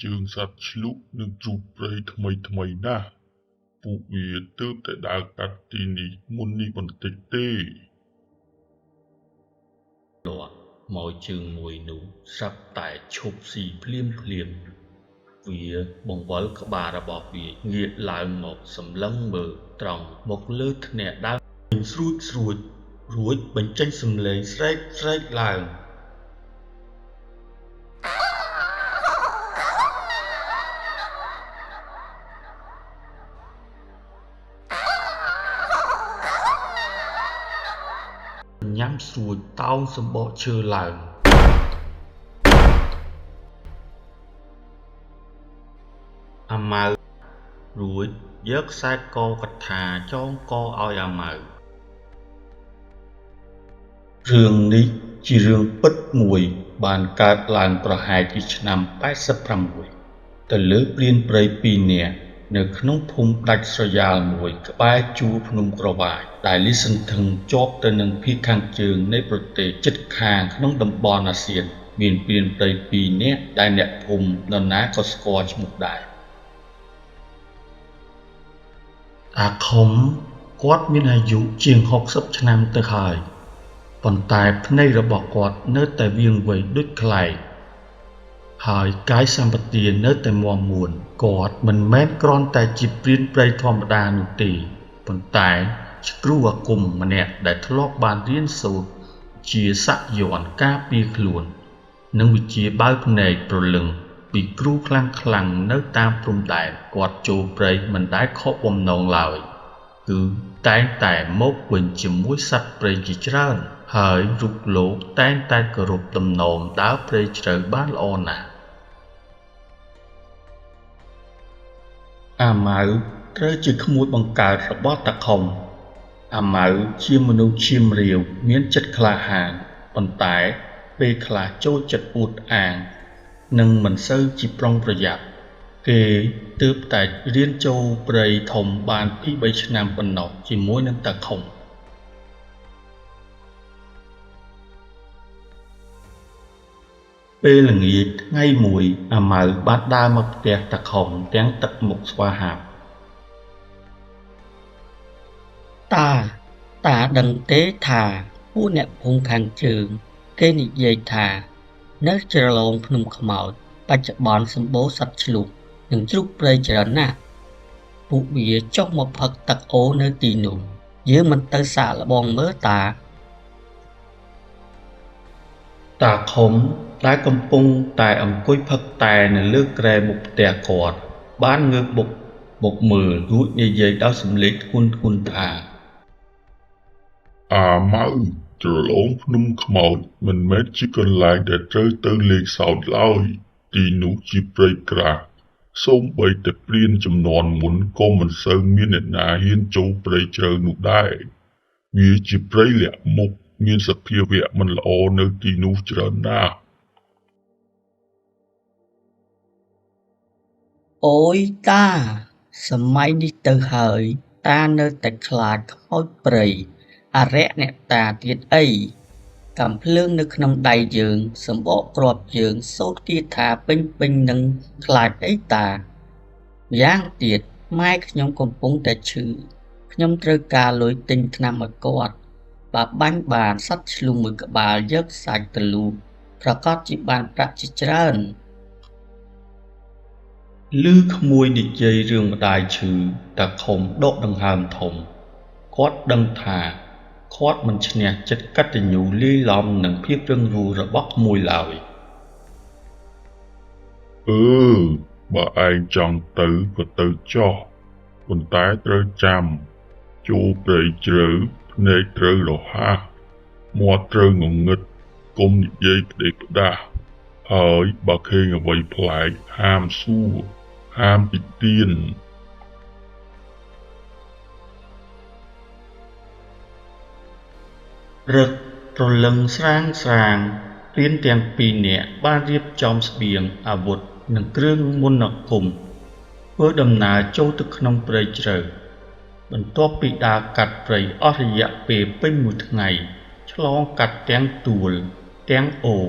ជើងសត្វឈ្លូសនិងជ្រូកព្រៃថ្មីៗណាស់ពួកវាទើបតែដើរកាត់ទីនេះមុននេះបន្តិចទេលាត់មកជើងមួយនោះស្រាប់តែឈប់ស៊ីភ្លាមភ្លាមវាបង្វិលក្បាលរបស់វាងាកឡើងមកសម្លឹងមើលត្រង់មកលើធ្នាក់ដើមស្រួចស្រួចរួចបញ្ចេញសំឡេងស្រែកស្រែកឡើងញ៉ាំស្រួចតោងសំបកឈើឡើងអាម៉ៅរួចយកខ្សែកកថាចងកឲ្យអាម៉ៅរឿងនេះជារឿងពិតមួយបានកើតឡើងប្រហែលជាឆ្នាំ86ទៅលើព្រានព្រៃ2នាក់នៅក្នុងភូមិដាច់ស្រយាលមួយក្បែរជួរភ្នំក្រវាញដែលលាតសន្ធឹងជាប់ទៅនឹងភាគខាងជើងនៃប្រទេសជិតខាងក្នុងតំបន់អាស៊ានមានព្រានព្រៃ2នាក់ដែលអ្នកភូមិនរណាក៏ស្គាល់ឈ្មោះដែរអាខុំគាត់មានអាយុជាង60ឆ្នាំទៅហើយប៉ុន្តែភ្នែករបស់គាត់នៅតែវាងវៃដូចខ្លែងហើយកាយសម្បទានៅតែមាំមួនគាត់មិនមែនគ្រាន់តែជាព្រានព្រៃធម្មតានោះទេប៉ុន្តែជាគ្រូអាគមម្នាក់ដែលធ្លាប់បានរៀនសូត្រជាស័ក្យន្តការពារខ្លួននិងវិជ្ជាបើកភ្នែកព្រលឹងពីគ្រូខ្លាំងៗនៅតាមព្រំដែនគាត់ចូលព្រៃមិនដែលខកបំណងឡើយគឺតែងតែមកវិញជាមួយសត្វព្រៃជាច្រើនហើយរូបលោកតែងតែគោរពទំនមដើរព្រៃជ្រៅបានល្អណាស់អាម៉ៅត្រូវជាក្មួយបង្កើតរបស់តាខុំអាម៉ៅជាមនុស្សឈាមរាវមានចិត្តក្លាហានប៉ុន្តែពេលខ្លះចូលចិត្តអួតអាងនិងមិនសូវជាប្រុងប្រយ័ត្នគេទើបតែរៀនចូលព្រៃធំបាន2-3ឆ្នាំប៉ុណ្ណោះជាមួយនឹងតាខុំពេលល្ងាចថ្ងៃមួយអាម៉ៅបានដើរមកផ្ទះតាខុំទាំងទឹកមុខស្វាហាប់តាដឹងទេថាពួកអ្នកភូមិខាងជើងគេនិយាយថានៅជ្រលងភ្នំខ្មោចបច្ចុប្បន្នសម្បូរសត្វឈ្លូសនិងជ្រូកព្រៃច្រើនណាស់ពួកវាចុះមកផឹកទឹកអូរនៅទីនោះយើងមិនទៅសាកល្បងមើលតាតាខុំដែលកំពុងតែអង្គុយផឹកតែនៅលើគ្រែមុខផ្ទះគាត់បានងើបបុកមកមើលរួចនិយាយដោយសំឡេងធ្ងន់ធ្ងរថាអាម៉ៅជ្រលងភ្នំខ្មោចមិនមែនជាកន្លែងដែលត្រូវទៅលេងសើចឡើយទីនោះជាព្រៃក្រាស់សូម្បីតែព្រានចំនួនមុនក៏មិនសូវមានអ្នកណាហ៊ានចូលព្រៃជ្រៅនោះដែរវាជាព្រៃលាក់មុខមានសភាវៈមិនល្អនៅទីនោះច្រើនណាស់អូយតាសម័យនេះទៅហើយតានៅតែខ្លាចខ្មោចព្រៃអរិយអ្នកតាទៀតអីកាំភ្លើងនៅក្នុងដៃយើងសម្បកគ្រាប់យើងសូត្រគាថាពេញពេញនឹងខ្លាចអីតាយ៉ាងទៀតម៉ែខ្ញុំកំពុងតែឈឺខ្ញុំត្រូវការលុយទិញថ្នាំឲ្យគាត់បើបាញ់បានសត្វឈ្លូសមួយក្បាលយកសាច់ទៅលូប្រកាសជាបានប្រាក់ជាច្រើនឮក្មួយនិយាយរឿងម្ដាយឈឺតាខុំដកដង្ហើមធំគាត់ដឹងថាគាត់មិនឈ្នះចិត្តកតញ្ញូលាយឡំនឹងភាពរឹងរូសរបស់ក្មួយឡើយបើឯងចង់ទៅក៏ទៅចោះប៉ុន្តែត្រូវចាំចូលព្រៃជ្រៅភ្នែកត្រូវរហ័សមាត់ត្រូវងងឹតកុំនិយាយផ្ដេសផ្ដាសហើយបើឃើញអ្វីប្លែកហាមសួរហាមពិទៀនព្រឹកព្រលឹងស្រាងស្រាងព្រានទាំងពីរនាក់បានរៀបចំស្បៀងអាវុធនិងគ្រឿងមន្តអាគមធ្វើដំណើរចូលទៅក្នុងព្រៃជ្រៅបន្ទាប់ពីដើរកាត់ព្រៃអស់រយៈពេលពេញមួយថ្ងៃឆ្លងកាត់ទាំងទួលទាំងអូរ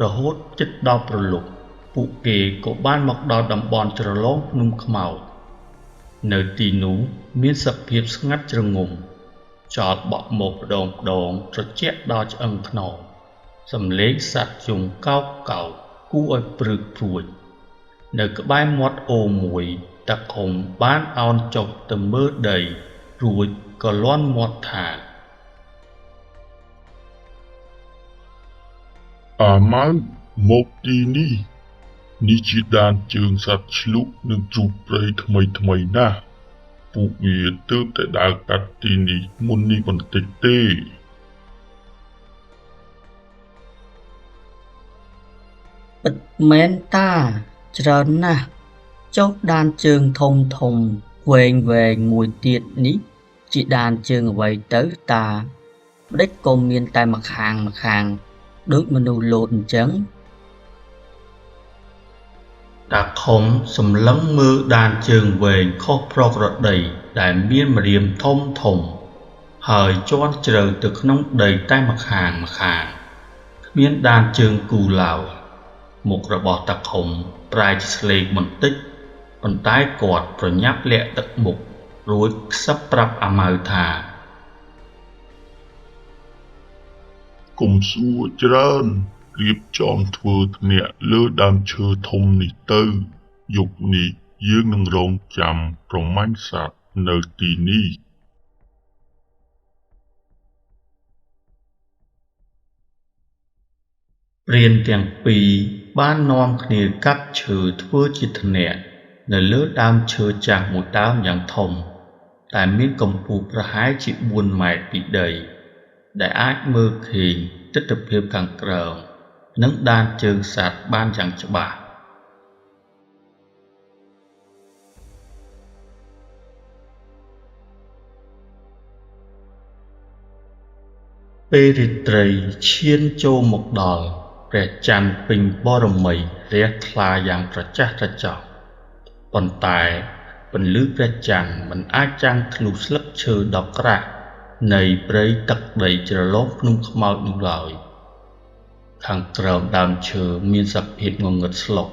រហូតជិតដល់ព្រលប់ព ពួកគេក៏បានមកដល់តំបន់ជ្រលងភ្នំខ្មោចនៅទីនោះមានសភាពស្ងាត់ជ្រងំចោលបក់មកម្ដងម្ដងត្រជាក់ដល់ឆ្អឹងខ្នងសំឡេងសត្វយំកោកកោកគួរឲ្យព្រឺកព្រួចនៅក្បែរមាត់អូរមួយតាខុំបានអោនចុះទៅមើលដីរួចក៏លាន់មាត់ថាអាម៉ៅមកទីនេះនេះជាដានជើងសត្វឆ្លុះនិងជ្រូកព្រៃថ្មីថ្មីណាស់ពួកវាទើបតែដើរកាត់ទីនេះមុននេះបន្តិចទេពិតមែនតាច្រើនណាស់ចុះដានជើងធំធំវែងវែងមួយទៀតនេះជាដានជើងអ្វីទៅតាម្ដេចក៏មានតែម្ខាងម្ខាងដូចមនុស្សលោតអញ្ចឹងតាខុំសម្លឹងមើលដានជើងវែងខុសប្រក្រតីដែលមានម្រាមធំធំហើយជាន់ជ្រៅទៅក្នុងដីតែម្ខាងម្ខាងគ្មានដានជើងគូឡើយមុខរបស់តាខុំប្រែជាស្លេកបន្តិចប៉ុន្តែគាត់ប្រញាប់លាក់ទឹកមុខរួចខ្សឹបប្រាប់អាម៉ៅថាកុំសួរច្រើនរៀបចំធ្វើធ្នាក់លើដើមឈើធំនេះទៅយប់នេះយើងនឹងរងចាំប្រមាញ់សត្វនៅទីនេះព្រានទាំងពីរបាននាំគ្នាកាប់ឈើធ្វើជាធ្នាក់នៅលើដើមឈើចាស់មួយដើមយ៉ាងធំតែមានកម្ពស់ប្រហែលជា4ម៉ែត្រពីដីដែលអាចមើលឃើញទិដ្ឋភាពខាងក្រោមនិងដានជើងសត្វបានយ៉ាងច្បាស់ពេលរាត្រីឈានចូលមកដល់ព្រះច័ន្ទពេញបរមីរះថ្លាយ៉ាងត្រចះត្រចង់ប៉ុន្តែពន្លឺព្រះច័ន្ទមិនអាចចាំងធ្លុះស្លឹកឈើដ៏ក្រាស់នៃព្រៃទឹកដីជ្រលងភ្នំខ្មោចនោះឡើយខាងក្រោមដើមឈើមានសភាពងងឹតស្លុក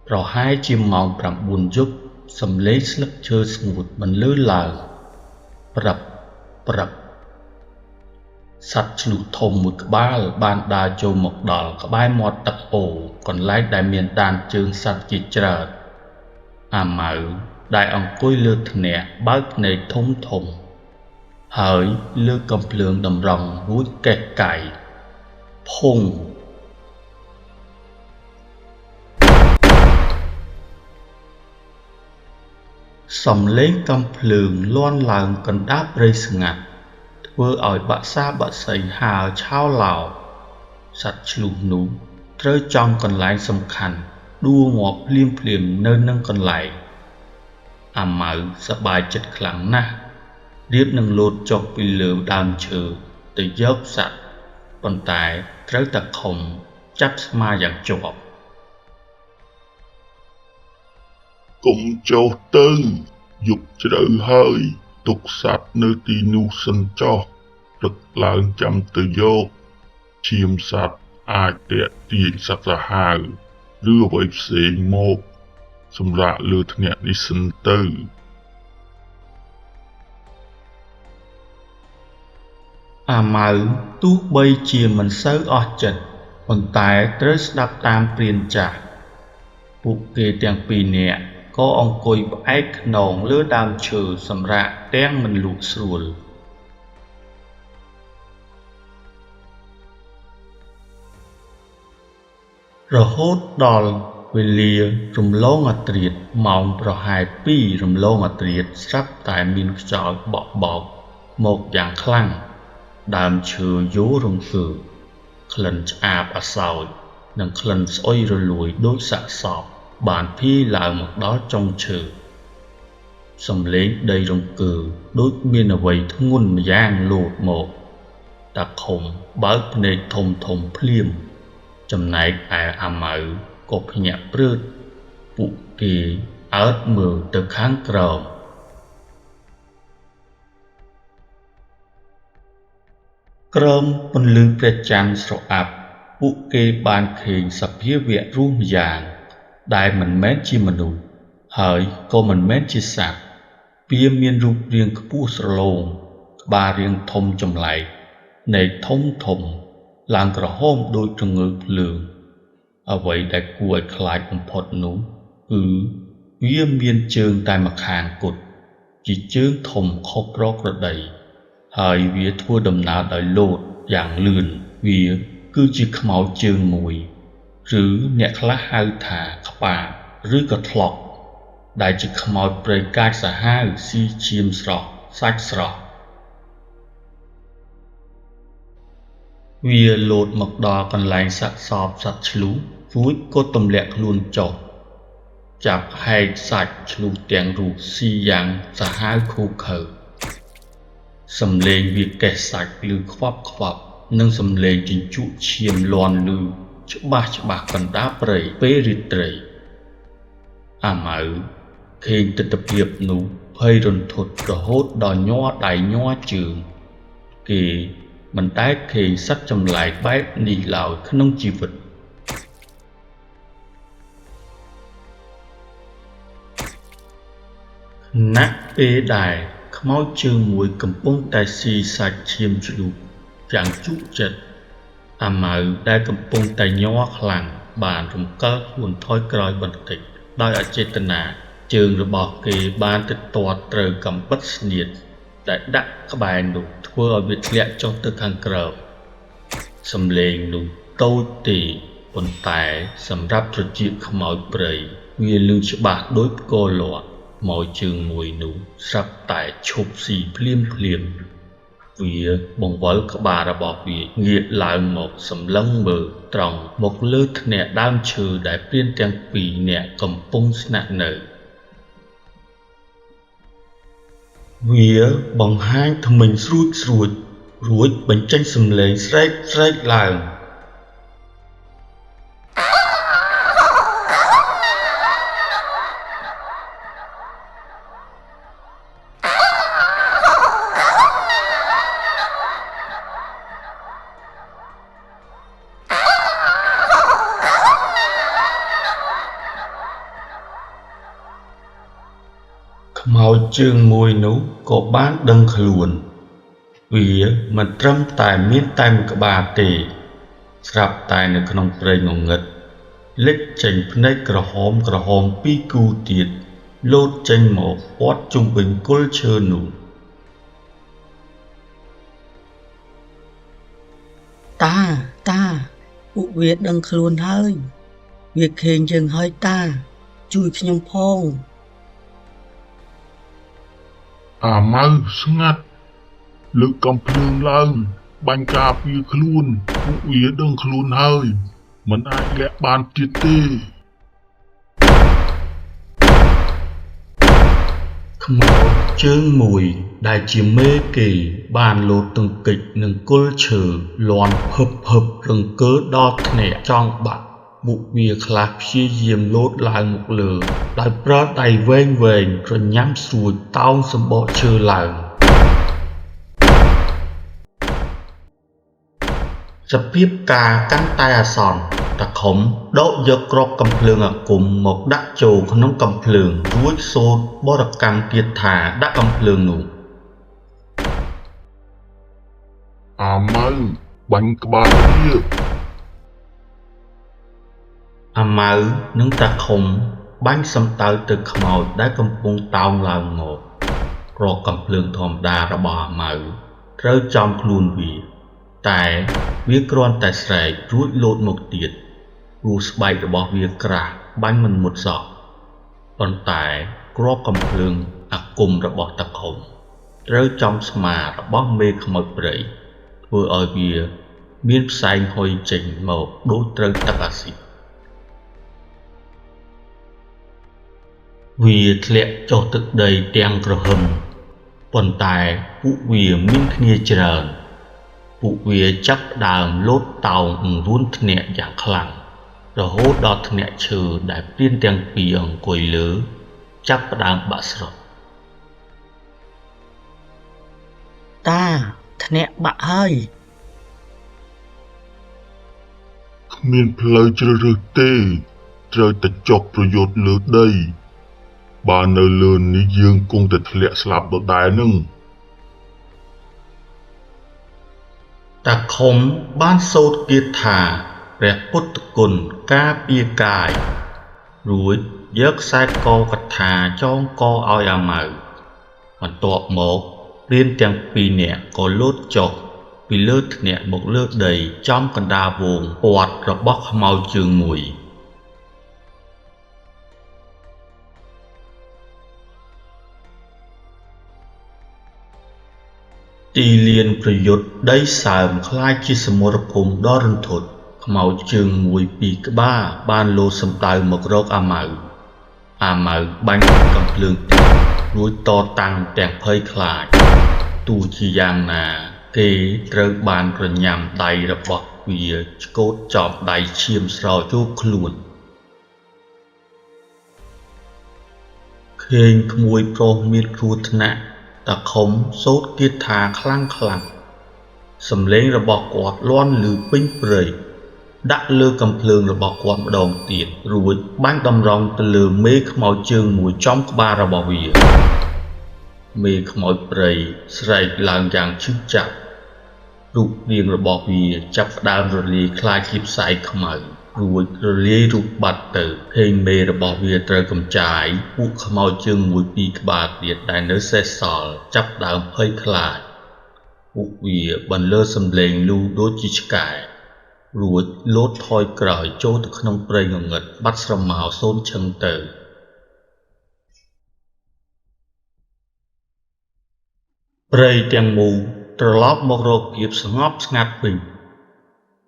ប្រហែលជាម៉ោង9យប់សំឡេងស្លឹកឈើស្ងួតបន្លឺឡើងប្រឹបប្រឹបសត្វឆ្លុះធំមួយក្បាលបានដើរចូលមកដល់ក្បែរមាត់ទឹកអូរកន្លែងដែលមានដានជើងសត្វជាច្រើនអាម៉ៅដែលអង្គុយលើធ្នាក់បើកភ្នែកធំធំហើយលើកកំភ្លើងតម្រង់រួចកេះកៃភុងសំឡេងកំភ្លើងលាន់ឡើងកណ្ដាលព្រៃស្ងាត់ធ្វើឲ្យបក្សាបក្សីហើរឆោឡោសត្វឆ្លុះនោះត្រូវចំកន្លែងសំខាន់ដួលងាប់ភ្លាមភ្លាមនៅនឹងកន្លែងអាម៉ៅសប្បាយចិត្តខ្លាំងណាស់រៀបនឹងលោតចុះពីលើដើមឈើទៅយកសត្វប៉ុន្តែត្រូវតាខុំចាប់ស្មាយ៉ាងជាប់កុំចុះទៅយប់ជ្រៅហើយទុកសត្វនៅទីនោះសិនចុះព្រឹកឡើងចាំទៅយកឈាមសត្វអាចទាក់ទាញសត្វសាហាវឬអ្វីផ្សេងមកសម្រាប់លើធ្នាក់នេះសិនទៅអាម៉ៅទោះបីជាមិនសូវអស់ចិត្តប៉ុន្តែត្រូវស្ដាប់តាមព្រានចាស់ពួកគេទាំងពីរនាក់ក៏អង្គុយផ្អែកខ្នងលើដើមឈើសម្រាប់ទាំងមិនលក់ស្រួលរហូតដល់វេលារំលងអាធ្រាត្រម៉ោងប្រហែល2រំលងអាធ្រាត្រស្រាប់តែមានខ្យល់បក់បោកមកយ៉ាងខ្លាំងដើមឈើយោរង្គើក្លិនឆ្អាបអសោចនិងក្លិនស្អុយរលួយដូចសាកសពបានភាយឡើងមកដល់ចុងឈើសំឡេងដីរង្គើដូចមានអ្វីធ្ងន់ម្យ៉ាងលោតមកតាខុំបើកភ្នែកធំធំភ្លាមចំណែកឯអាម៉ៅក៏ភ្ញាក់ព្រឺតពួកគេអើតមើលទៅខាងក្រោមក្រោមពន្លឺព្រះច័ន្ទស្រអាប់ ពួកគេបានឃើញសភាវៈរស់ម្យ៉ាងដែលមិនមែនជាមនុស្សហើយក៏មិនមែនជាសត្វវាមានរូបរាងខ្ពស់ស្រឡូងក្បាលរាងធំចម្លែកភ្នែកធំធំឡើងក្រហមដូចរងើកភ្លើងអ្វីដែលគួរឲ្យខ្លាចបំផុតនោះគឺវាមានជើងតែម្ខាងគត់ជាជើងធំខុសប្រក្រតីហើយវាធ្វើដំណើរដោយលោតយ៉ាងលឿនវាគឺជាខ្មោចជើងមួយឬអ្នកខ្លះហៅថាក្បាតឬក៏ថ្លុកដែលជាខ្មោចព្រៃកាចសាហាវស៊ីឈាមស្រស់សាច់ស្រស់វាលោតមកដល់កន្លែងសាកសពសត្វឆ្លុះរួចក៏ទម្លាក់ខ្លួនចុះចាប់ហែកសាច់ឆ្លុះទាំងរូបស៊ីយ៉ាងសាហាវឃោរឃៅសំឡេងវាកេះសាច់ឮខ្វាប់ខ្វាប់និងសំឡេងជញ្ជក់ឈាមលាន់ឮច្បាស់ច្បាស់កណ្ដាលព្រៃពេលរាត្រីអាម៉ៅឃើញទិដ្ឋភាពនោះភ័យរន្ធត់រហូតដល់ញ័រដៃញ័រជើងគេមិនដែលឃើញសត្វចម្លែកបែបនេះឡើយក្នុងជីវិតខណៈពេលដែលខ្មោចជើងមួយកំពុងតែស៊ីសាច់ឈាមឆ្លុះយ៉ាងជក់ចិត្តអាម៉ៅដែលកំពុងតែញ័រខ្លាំងបានរំកិលខ្លួនថយក្រោយបន្តិចដោយអចេតនាជើងរបស់គេបានទៅទាត់ត្រូវកំបិតស្នៀតដែលដាក់ក្បែរនោះធ្វើឲ្យវាធ្លាក់ចុះទៅខាងក្រោមសំឡេងនោះតូចទេប៉ុន្តែសម្រាប់ត្រចៀកខ្មោចព្រៃវាឮច្បាស់ដូចផ្គរលាក់មកជើងមួយនោះស្រាប់តែឈប់ស៊ីភ្លាមភ្លាមវាបង្វិលក្បាលរបស់វាងាកឡើងមកសម្លឹងមើលត្រង់មកលើធ្នាក់ដើមឈើដែលព្រានទាំងពីរនាក់កំពុងស្នាក់នៅវាបង្ហាញធ្មេញស្រួចស្រួចរួចបញ្ចេញសំឡេងស្រែកស្រែកឡើងខ្មោចជើងមួយនោះក៏បានដឹងខ្លួនវាមិនត្រឹមតែមានតែមួយក្បាលទេស្រាប់តែនៅក្នុងព្រៃងងឹតលេចចេញភ្នែកក្រហមក្រហមពីរគូទៀតលោតចេញមកព័ទ្ធជុំវិញគល់ឈើនោះតាតាពួកវាដឹងខ្លួនហើយវាឃើញយើងហើយតាជួយខ្ញុំផងអាម៉ៅស្ងាត់លើកកំភ្លើងឡើងបាញ់ការពារខ្លួនពួកវាដឹងខ្លួនហើយមិនអាចលាក់បានទៀតទេខ្មោចជើងមួយដែលជាមេគេបានលោតទង្គិចនឹងគល់ឈើលាន់ភឹបភឹបរង្គើដល់ធ្នាក់ចង់បាក់ពួកវាខ្លះព្យាយាមលោតឡើងមកលើដោយប្រើដៃវែងវែងក្រញាំស្រួចតោងសម្បកឈើឡើងសភាពការកាន់តែអាសន្នតាខុំដកយកគ្រាប់កាំភ្លើងអាគមមកដាក់ចូលក្នុងកាំភ្លើងរួចសូត្របរិកម្មទៀតថាដាក់កាំភ្លើងនោះអាម៉ៅបាញ់ក្បាលវាអាម៉ៅនិងតាខុំបាញ់សំដៅទៅខ្មោចដែលកំពុងតោងឡើងមកគ្រាប់កាំភ្លើងធម្មតារបស់អាម៉ៅត្រូវចំខ្លួនវាតែវាគ្រាន់តែស្រែករួចលោតមកទៀតព្រោះស្បែករបស់វាក្រាស់បាញ់មិនមុតសោះប៉ុន្តែគ្រាប់កាំភ្លើងអាគមរបស់តាខុំត្រូវចំស្មារបស់មេខ្មោចព្រៃធ្វើឲ្យវាមានផ្សែងហុយចេញមកដូចត្រូវទឹកអាស៊ីតវាធ្លាក់ចុះទឹកដីទាំងក្រហឹមប៉ុន្តែពួកវាមានគ្នាច្រើនពួកវាចាប់ផ្ដើមលោតតោងអង្រួនធ្នាក់យ៉ាងខ្លាំងរហូតដល់ធ្នាក់ឈើដែលព្រានទាំងពីរអង្គុយលើចាប់ផ្ដើមបាក់ស្រុតតាធ្នាក់បាក់ហើយ គ្មានផ្លូវជ្រើសរើសទេត្រូវតែចុះប្រយុទ្ធលើដីបើនៅលើនេះយើងគង់តែធ្លាក់ស្លាប់ដដែលនឹងតាខុមបានសូត្រគាថាព្រះពុទ្ធគុណការពារកាយរួចយកខ្សែកកថាចងកឲ្យអាម៉ៅបន្ទាប់មកព្រានទាំងពីរនាក់ក៏លោតចុះពីលើធ្នាក់មកលើដីចំកណ្ដាលវងពាត់របស់ខ្មោចជើងមួយទីលានប្រយុទ្ធដីសើមក្លាយជាសមរភូមិដ៏រន្ធត់ខ្មោចជើងមួយពីរក្បាលបានលោតសម្ដៅមករកអាម៉ៅអាម៉ៅបាញ់កំភ្លើងទៀតរួចតតាំងទាំងភ័យខ្លាចទោះជាយ៉ាងណាគេត្រូវបានក្រញាំដៃរបស់វាឆ្កូតចោមដៃឈាមស្រោចចូលខ្លួនឃើញក្មួយប្រុសមានគ្រោះថ្នាក់តាខុមសូត្រគាថាខ្លាំងខ្លាំងសំឡេងរបស់គាត់លាន់ឮពេញព្រៃដាក់លើកំភ្លើងរបស់គាត់ម្ដងទៀតរួចបាញ់តម្រង់ទៅលើមេខ្មោចជើងមួយចំក្បាលរបស់វាមេខ្មោចព្រៃស្រែកឡើងយ៉ាងឈឺចាប់រូបរាងរបស់វាចាប់ផ្ដើមរលាយក្លាយជាផ្សែងខ្មៅរួចរលាយរូបបាត់ទៅហេងមេរបស់វាត្រូវកំចាយពួកខ្មោចជើងមួយពីរក្បាលទៀតដែលនៅសេសសល់ចាប់ដើមភ័យខ្លាចពួកវាបន្លឺសំឡេងលូដូចជាឆ្កែរួចលោតថយក្រោយចូលទៅក្នុងព្រៃងងឹតបាត់ស្រមោលសូន្យឈឹងទៅព្រៃទាំងមូលត្រឡប់មករកភាពស្ងប់ស្ងាត់វិញ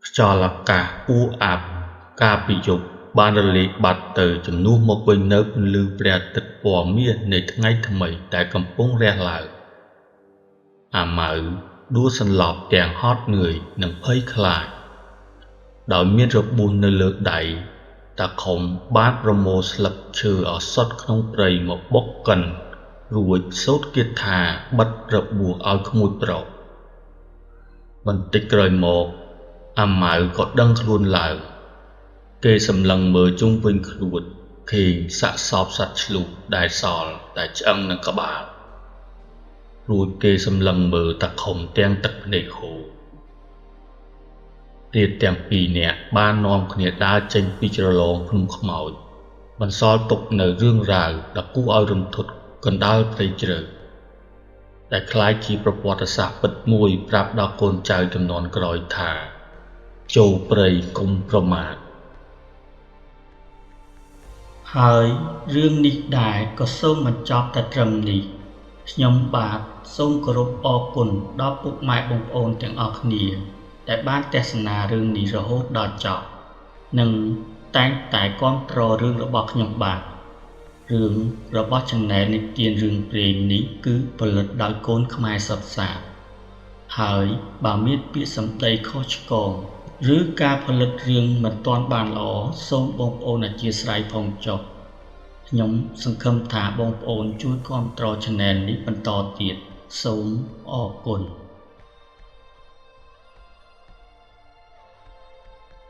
ខ្យល់អាកាសអួអាប់កាលពីយប់បានរលាយបាត់ទៅជំនួសមកវិញនៅពន្លឺព្រះអាទិត្យពណ៌មាសនៃថ្ងៃថ្មីដែលកំពុងរះឡើងអាម៉ៅដួលសន្លប់ទាំងហត់នឿយនិងភ័យខ្លាចដោយមានរបួសនៅលើដៃតាខុមបានប្រមូលស្លឹកឈើឱសថក្នុងព្រៃមកបុកកិនរួចសូត្រគាថាបិទរបួសឲ្យក្មួយប្រុសបន្តិចក្រោយមកអាម៉ៅក៏ដឹងខ្លួនឡើងគេសម្លឹងមើលជុំវិញខ្លួនឃើញសាកសពសត្វឆ្លូសដែលសល់តែឆ្អឹងនិងក្បាលរួចគេសម្លឹងមើលតាខុមទាំងទឹកភ្នែកហូរទៀតទាំងពីរនាក់បាននាំគ្នាដើរចេញពីជ្រលងភ្នំខ្មោចបន្សល់ទុកនៅរឿងរ៉ាវដ៏គួរឲ្យរន្ធត់កណ្ដាលព្រៃជ្រៅដែលក្លាយជាប្រវត្តិសាស្ត្រពិតមួយប្រាប់ដល់កូនចៅជំនាន់ក្រោយថាចូលព្រៃកុំប្រមាទហើយរឿងនេះដែរក៏សូមបញ្ចប់តែត្រឹមនេះខ្ញុំបាទសូមគោរពអរគុណដល់ពុកម៉ែបងប្អូនទាំងអស់គ្នាដែលបានទស្សនារឿងនេះរហូតដល់ចប់និងតែងតែគាំទ្ររឿងរបស់ខ្ញុំបាទរឿងរបស់ Channel និទានរឿងព្រេងនេះគឺផលិតដោយកូនខ្មែរសុទ្ធសាធហើយបើមានពាក្យសម្ដីខុសឆ្គងឬការផលិតរឿងមិនទាន់បានល្អសូមបងប្អូនអធ្យាស្រ័យផងចុះខ្ញុំសង្ឃឹមថាបងប្អូនជួយគាំទ្រ Channel នេះបន្តទៀតសូមអរគុណ។